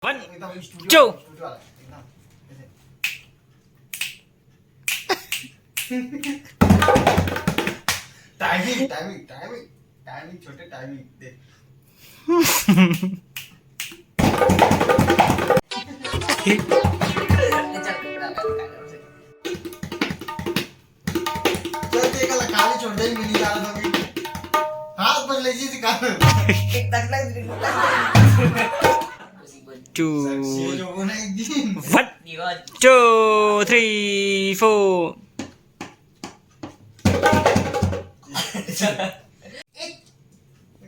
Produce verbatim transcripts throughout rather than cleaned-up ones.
One, two. Studio वाला, एकदम ऐसे। Timing, timing, timing, timing, छोटे timing, देख। चल, ते कल खाली छोड़ दे, मिल जा रहा था अभी। हाथ बस ले जी, दिखा। एक तक लग। Two. ये जो वो ना एक दिन। One, two, three, four.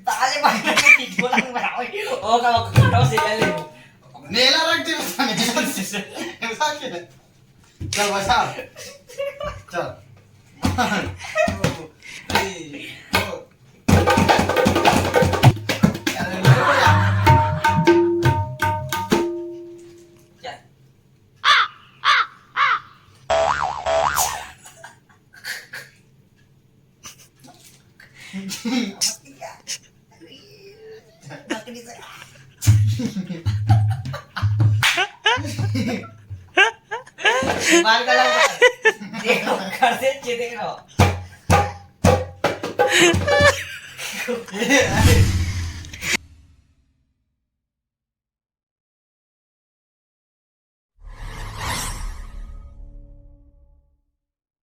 ताले भाई, बोला, बोला, ओए, ओका, ओका, काटो से ले ले। नेला रख दे, बता, नेला से। ऐसा क्या? चल, बचा। चल। One, two, three, four. चल। बाहर का लाओ। देखो, घर से अच्छे देख रहा हूँ।